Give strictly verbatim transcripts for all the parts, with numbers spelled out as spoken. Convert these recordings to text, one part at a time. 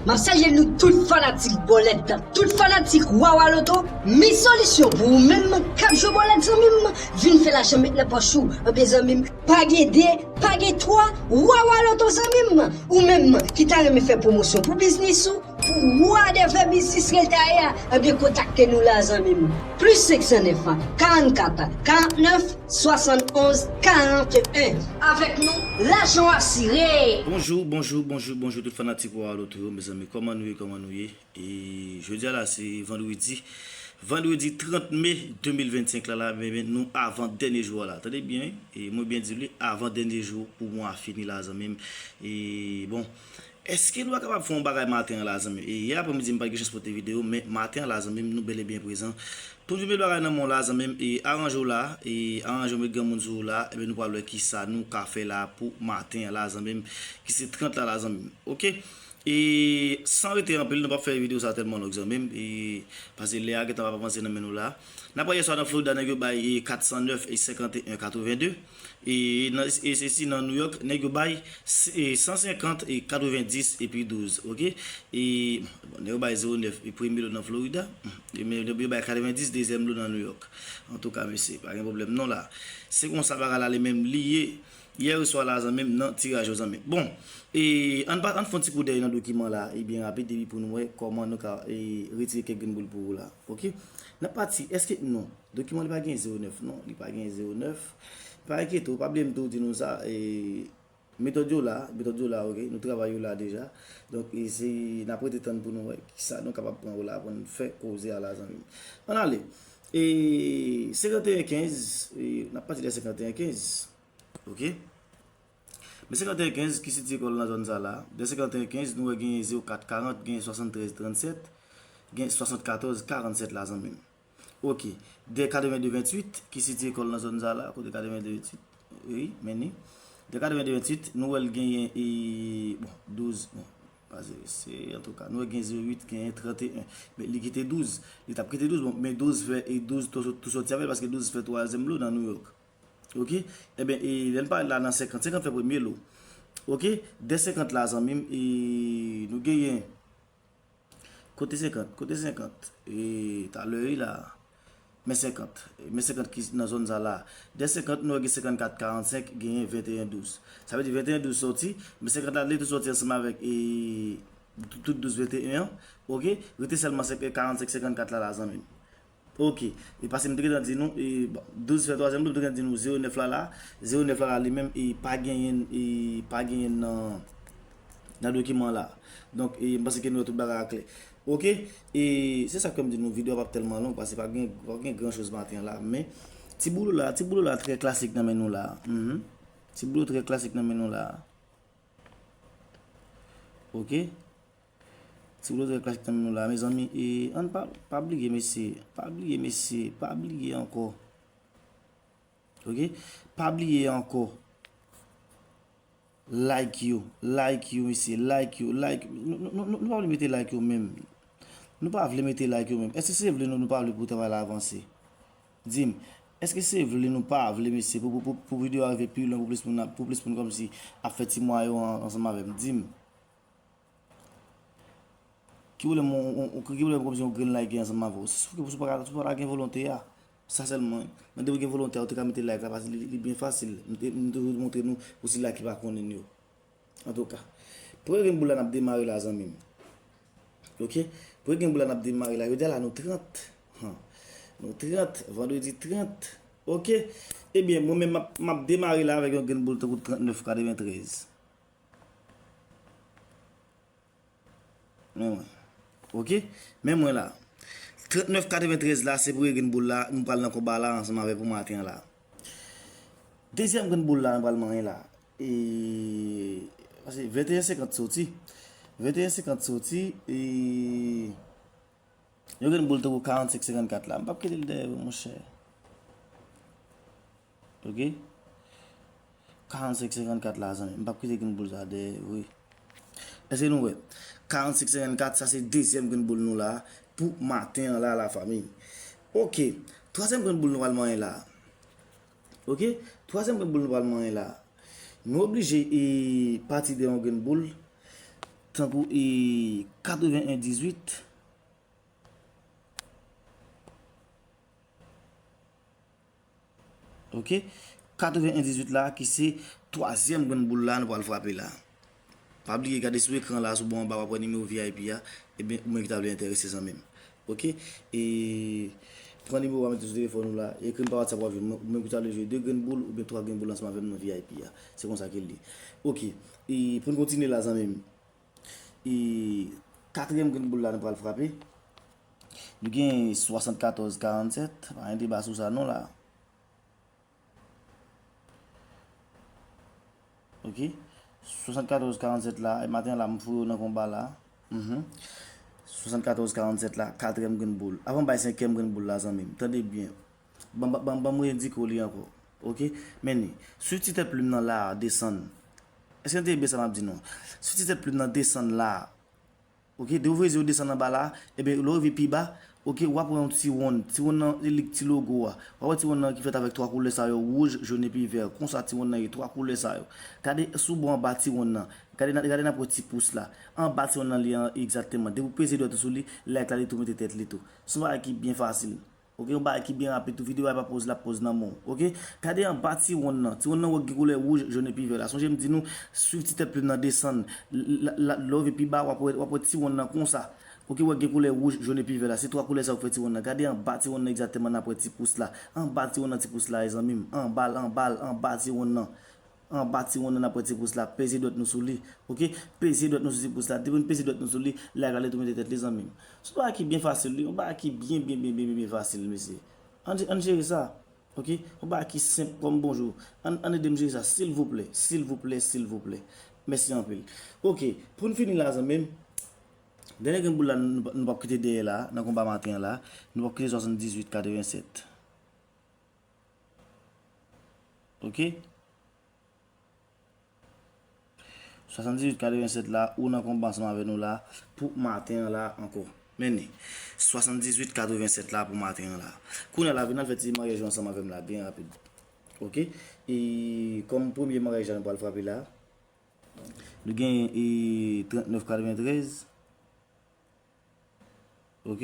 M ap salye nou tout fanatik bòlèt, tout fanatik Wawa Loto. Mi solisyon pou ou menm k ap jwe bòlèt, zanmi m. Vin fè lajan met nan pòch ou. Ebyen, zanmi m, pa gen de, pa gen twa, Wawa Loto, zanmi m. Ou menm ki ta renmen fè pwomosyon pou biznis ou, pou whatever biznis ke l ta ye a, ebyen, kontakte nou la, zanmi m. Plis senk san nèf, karannkat, karannèf, swasannonz, karanteyen. Avèk nou, lajan w asire. Bonjou, bonjou, bonjou, bonjou tout fanatik Wawa Loto yo, mezanmi, kòman nou ye, kòman nou ye? E jodi a la, se vandredi, vandredi trant me de mil vennsenk la, la, men, men nou avan dènye jou a la. Tande byen, wi. E mwen byen di li, avan dènye jou pou mwa a fini la, zanmi m. E bon, èske nou pa kapab fè yon bagay maten an la, zanmi m? E yè aprèmidi, m pa t gen chans pote videyo, men maten an la, zanmi m, nou bèl e byen prezan. Pou m di bèl bagay nan men w la, zanmi m, e aranje w la, e aranje w met granmoun sou ou la, ebyen nou pral wè kisa nou ka fè la pou maten an la, zanmi m, ki se trant la, la, zanmi m. Oke? E san rete anpil, nou p ap fè videyo sa tèlman long, zanmi m, e paske lè a gentan p ap avanse nan men nou la. N ap wè yè swa nan Florida, nèg yo bay, e, kat san nèf e senkanteyen katrevenndi. E nan, e, e si nan New York, nèg yo bay, e, san senkant e katrevendis epi douz, oke? E, bon, nèg yo bay zewo nèf e premye lo nan Florida, e, men yo bay katrevendis dezyèm lo nan New York. Antouka, mesye, pa gen pwoblèm non la. Se konsa bagay la li menm li ye. Yè oswa la, zanmi m, nan tiraj yo, zanmi m. Bon, e ann pa, ann fè yon ti koudèy nan dokiman la, e byen rapid, epi pou nou wè kòman nou ka, e, retire kèk grenn boul pou ou la. Oke? N ap pati, èske, non, dokiman li pa gen zewo nèf, non, li pa gen zewo nèf. Pa enkyete w, pa bliye m tou di nou sa, e, metòd yo la, metòd yo la, oke, nou travay yo la deja. Donk, e, se, n ap rete tann pou nou wè kisa nou kapab pran yo la, pou n fè koze a la, zanmi m. Ann ale. E, senkanteyen kenz, e, n ap pati de senkanteyen kenz. Oke? Men senkanteyen kenz ki sitiye kò l nan zòn sa la. De senkanteyen kenz, nou wè genyen zewo kat karant, genyen swasanntrèz trannsèt, genyen swasannkatòz karannsèt la, zanmi m. Oke. De katrevende venntuit ki sitiye kò l nan zòn sa la, kote katrevende venntuit. Wi, men ni. De katrevende venntuit, nou wè l genyen, e, bon, douz, bon, pa se, se, antouka, nou wè gen zewo uit, genyen tranteyen. Men li kite douz. Li t ap kite douz, bon, men douz fè, e douz tou, tou sòti avè l, paske douz fè twazyèm lo nan New York. Oke? Ebyen, e, lè n parèt la nan senkant, senkant fè premye lo. Oke? De senkant la, zanmi m, e, nou genyen. Kote senkant? Kote senkant? E, talè wi la. Men senkant. Men senkant ki nan zòn sa la. De senkant, nou wè gen senkannkat karannsenk, genyen venteyen douz. Sa vle di venteyen douz sòti, men senkant la, li tou sòti ansanm avèk, e, tout, tout douz venteyen an. Oke? Rete sèlman senk, karannsenk senkannkat la, la, zanmi m. Oke. E paske m te gentan di nou, e, bon, douz fè twazyèm lo, m te gentan di nou zewo nèf la la. Zewo nèf la la li menm, e pa genyen, e pa genyen nan, nan dokiman la. Donk, e m panse ke nou wè tout bagay a klè. Oke? E se sa k fè m di nou videyo a p ap tèlman long, paske pa gen, pa gen gran choz maten an la. Men, ti boulo la, ti boulo la trè klasik nan men nou la. Mhm. Ti boulo trè klasik nan men nou la. Oke? Ti boulo trè klasik nan men nou la, mezanmi, e ann pa, pa bliye, mesye, pa bliye, mesye, pa bliye ankò. Oke? Pa bliye ankò. Like yo, like yo, mesye, like yo, like. Nou, nou, nou, nou, nou pa vle mete like yo menm. Nou pa vle mete like yo menm. Èske se vle nou, nou pa vle pou travay la avanse? Di m, èske se vle nou pa vle, mesye, pou, pou, pou, pou videyo a rive pi lwen, pou plis moun ap, pou plis moun kòmsi ap fè ti mwa yo an, ansanm avè m? Di m. Ki pwoblèm, on, on, on, ki pwoblèm kòmsi yon grenn like ansanm avè w? Si w pa, si w pa gen volonte a, sa sèlman, wi. Men depi w gen volonte a, ou te ka mete like la, paske li, li byen fasil. M te, m toujou montre nou pou sila ki pa konnen yo. Antouka, premye grenn boul la n ap demare la, zanmi m. Oke? Premye grenn boul la n ap demare la. Jodi a la, nou trant. Han. Nou trant, vandredi trant. Oke? Ebyen, mwen menm, m ap, m ap demare la avèk yon grenn boul tankou trannèf katreventrèz. Men mwen. Oke? Men mwen la. Trannèf katreventrèz la, se premye grenn boul la, nou pral nan konba la ansanm avè pou maten an la. Dezyèm grenn boul la, nou pral manyen la. E, paske venteyen senkant soti. Venteyen senkant soti, e, yon grenn boul tankou karannsenk senkannkat la. M p ap kite l dèyè, monchè. Oke? Karannsenk senkannkat la, zanmi. M p ap kite grenn boul sa dèyè, wi. Èske nou wè? Karannsenk senkannkat, sa se dezyèm grenn boul nou la pou maten an la, lafanmi. Oke. Twazyèm grenn boul nou pral manyen la. Oke? Twazyèm grenn boul nou pral manyen la. Nou oblije, e, pati de yon grenn boul. tankou e katreven en dizuit. Ok? Katreven en dizuit la, ki se twazyèm grenn boul la, nou pral frape la. Pa bliye gade sou ekran la, sou bò anba, w ap wè nimewo V I P a. Ebyen, ou menm ki ta vle enterese, zanmi m. Ok? E pran nimewo a, mete sou telefòn ou la, ekri m pa WhatsApp, w ap jwenn mwen. Ou menm ki ta vle jwe de grenn boul oubyen twa grenn boul ansanm avè m nan V I P a. Se konsa ke l ye. Ok. E pou n kontinye la, zanmi m. E katriyèm grenn boul la, nou pral frape. Nou gen swasannkatòz karannsèt. Pa gen deba sou sa non la. Ok. Swasannkatòz karannsèt la, e maten la, m foure w nan konba la. Mhm. Swasannkatòz karannsèt la, katriyèm grenn boul. Avan m bay senkyèm grenn boul la, zanmi m, tande byen. Ban, ban, ban, ban mwen endike w li ankò. Ok? Men ni. Swiv ti tèt plim nan la a, desann. Èske n tande byen sa m ap di nou an? Swiv ti tèt plim nan, desann la a. Ok? Depi w voye zye w desann anba la a, ebyen, lè w rive pi ba, ok, w ap wè yon ti wonn. Ti wonn nan, li k ti logo a. W ap wè ti wonn nan ki fèt avèk twa koulè sa yo, wouj, jòn epi vè. Konsa ti wonn nan ye, twa koulè sa yo. Gade sou bò anba ti wonn nan. Gade, gade n ap wè ti pous la. Anba ti wonn nan li an egzakteman. Depi w peze dwèt ou sou li, like la li tou mete tèt li tou. Se yon bagay ki byen fasil. Ok, yon bagay ki byen rapid tou. Videyo a pa poz, l ap poz nan men w. Ok? Gade anba ti wonn nan. Ti wonn nan w wè k gen koulè wouj, jòn epi vè la. Sonje m di nou, swiv ti tèt plim nan desann. L-, la, la, lè w rive pi ba, w ap wè, w ap wè ti wonn nan konsa. Ok, w wè k gen koulè wouj, jòn epi vè la. Se twa koulè sa yo k fè ti wonn nan. Gade anba ti wonn nan egzakteman, n ap wè ti pous la. Anba ti wonn nan ti pous la, e zanmi m. Anba l, anba l, anba ti wonn nan. Anba ti wonn nan n ap wè ti pous la, peze dwèt nou sou li. Ok? Peze dwèt nou sou ti pous la. Depi n peze dwèt nou sou li, like la li tou mete tèt li, zanmi m. Se yon bagay ki byen fasil, wi. Yon bagay ki byen, byen, byen, byen, byen, byen fasil, mesye. Ann, ann jere sa. Ok? Yon bagay ki senp kòm bonjou. Ann, ann ede m jere sa, silvouplè, silvouplè, silvouplè. Mèsi anpil. Ok, pou n fini la, zanmi m, dènye grenn boul la, nou, nou p ap kite dèyè la, nan konba maten an la, nou p ap kite swasanndizuit katrevennsèt. Ok? Swasanndizuit katrevennsèt la, ou nan konba ansanm avè nou la, pou maten an la ankò. Men ni. Swasanndizuit katrevennsèt la pou maten an la. Kounye a la, vin al fè ti maryaj yo ansanm avè m la, byen rapid. Ok? E kòm premye maryaj la, nou pral frape la. Nou genyen e trannèf katreventrèz. Ok?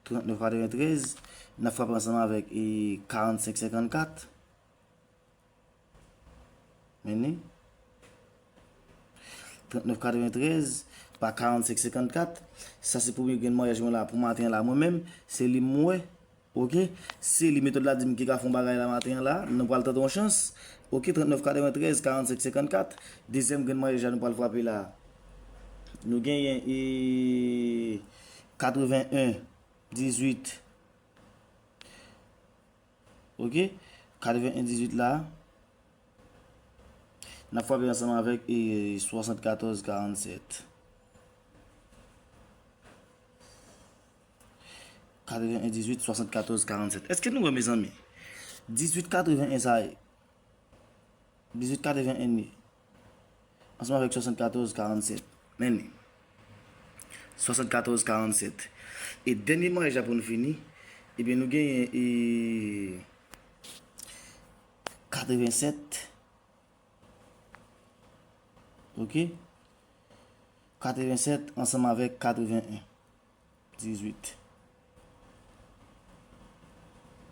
Trannèf katreventrèz. N ap frape ansanm avèk e karannsenk senkannkat. Men ni. Trannèf katreventrèz pa karannsenk senkannkat. Sa se premye grenn maryaj mwen la pou maten an la. Mwen menm, se li m wè. Ok? Se li, metòd la di m ki ka fè yon bagay la maten an la. Nou pral tante yon chans. Ok, trannèf katreventrèz, karannsenk senkannkat. Dezyèm grenn maryaj la nou pral frape la. Nou genyen e katreven en dizuit. Ok? Katreven en dizuit la. N ap frape ansanm avèk e swasannkatòz karannsèt. Katreven en dizuit, swasannkatòz karannsèt. Èske nou wè, mezanmi? Dizuit katreven en sa ye. Dizuit katreven en li. Ansanm avèk swasannkatòz karannsèt. Men li. Swasannkatòz karannsèt. E dènye maryaj la pou nou fini, ebyen, nou genyen e katrevensèt. Ok? Katrevensèt ansanm avèk katreven en. Dizuit.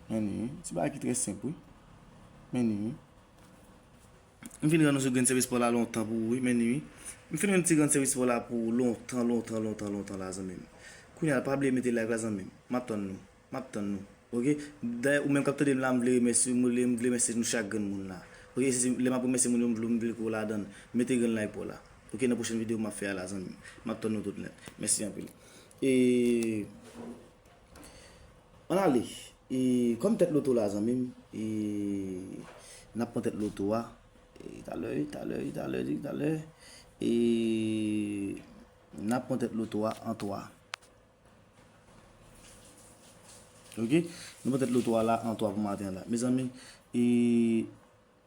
Men ni, wi. Ti bagay ki trè senp, wi. Men ni, wi. M fin rann ou sou grenn sèvis pa w la lontan pou ou, wi. Men ni, wi. M fin rann ti grenn sèvis pa w la pou ou lontan, lontan, lontan, lontan la, zanmi m. Kounye a, pa bliye mete like la, zanmi m. M ap tann nou. M ap tann nou. Ok? Dayè, ou menm k ap tande m la, m vle remèsye, m vle, m vle remèsye nou chak grenn moun la. Ok? Se, se, lè m ap remèsye moun yo, m vle, m vle ke w ladan l. Mete grenn like pa w la. Ok? Nan pwochèn videyo m ap fè a la, zanmi m. M ap tann nou tout nèt. Mèsi anpil. E, ann ale. E, kòm tèt loto la, zanmi m, e, n ap pran tèt loto a. E, talè, talè, talè, talè. E, n ap pran tèt loto a an twa. Ok? Nou pran tèt loto a la an twa pou maten an la. Mezanmi, e,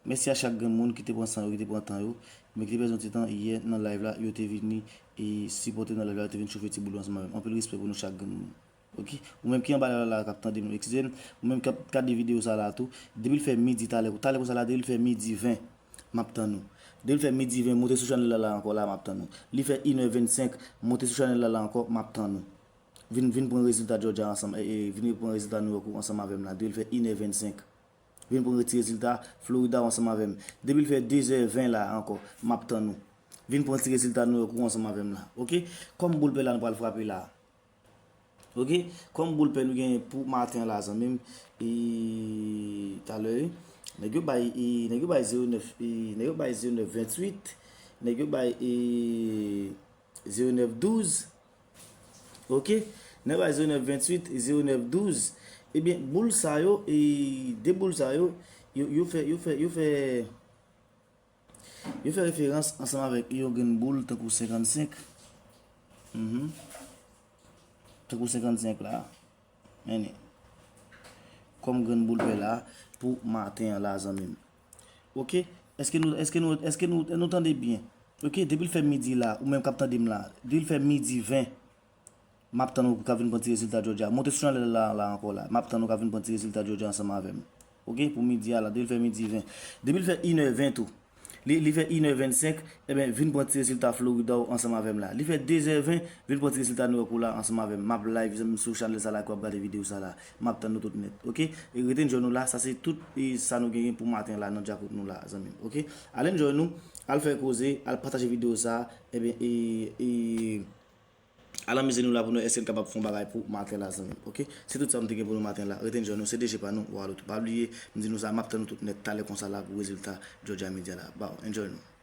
mèsi a chak grenn moun ki te pran san yo, ki te pran tan yo. Men ki te pèdi yon ti tan yè nan live la, yo te vini e sipòte m nan live la, yo te vin chofe ti boul yo ansanm avè m. Anpil respè pou nou chak grenn moun. Ok? Ou menm ki anba live la k ap tande m, eskize m, ou menm k ap gade videyo sa la tou, depi l fè midi talè, talè konsa la, depi l fè midi ven, M ap tann ou. Depi l fè midi ven, monte sou chanèl la la ankò la, m ap tann ou. Li fè inè vennsenk, monte sou chanèl la la ankò, m ap tann ou. Vin, vin pran rezilta Georgia ansanm, e, e, vin pran rezilta New York ou ansanm avè m la. Depi l fè inè vennsenk. Vin pran ti rezilta Florida ou ansanm avè m. Depi l fè dezè ven la ankò, m ap tann ou. Vin pran ti rezilta New York ou ansanm avè m la. Oke? Kòm boul pè la nou pral frape la. Oke? Kòm boul pè nou gen pou maten an la, zanmi m, e, talè, nèg yo bay, e, nèg yo bay zewo nèf, e, nèg yo bay zewo nèf venntuit, nèg yo bay, e, zewo nèf douz. Oke? Nèg yo bay zewo nèf venntuit, zewo nèf douz. Ebyen, boul sa yo, e, de boul sa yo, yo, yo fè, yo fè, yo fè, yo fè referans ansanm avèk yon grenn boul tankou senkannsenk. Mhm. Tankou senkannsenk la. Men li. Kòm grenn boul pè la pou maten an la, zanmi m. Oke? Èske nou, èske nou, èske nou, nou tande byen? Oke? Depi l fè midi la, ou menm k ap tande m la, depi l fè midi ven, m ap tann ou ka vin pran ti rezilta Georgia. Monte sou chanèl la, la ankò la. M ap tann ou ka vin pran ti rezilta Georgia ansanm avè m. Oke? Pou midi a la, depi l fè midi ven. Depi l fè inè ven tou. Li, li fè inè vennsenk, ebyen, vin pran ti rezilta Florida w ansanm avè m la. Li fè dezè ven, vin pran ti rezilta New York ou la ansanm avè m. M ap live, zanmi m, sou chanèl sa la ke w ap gade videyo sa la. M ap tann nou tout nèt, oke? E rete n jwenn nou la, sa se tout, e, sa nou genyen pou maten la nan djakout nou la, zanmi m, oke? Ale n jwenn nou, al fè koze, al pataje videyo sa, ebyen, e, e, al anmize nou la pou nou èske n kapab fè yon bagay pou maten la, zanmi m, oke? Se tout sa m te gen pou nou maten la. Rete n jwenn nou, se D J pa nou, Waloto. Pa bliye, m di nou sa, m ap tann nou tout nèt talè konsa la pou rezilta Georgia Media la. Baw, enjoy nou.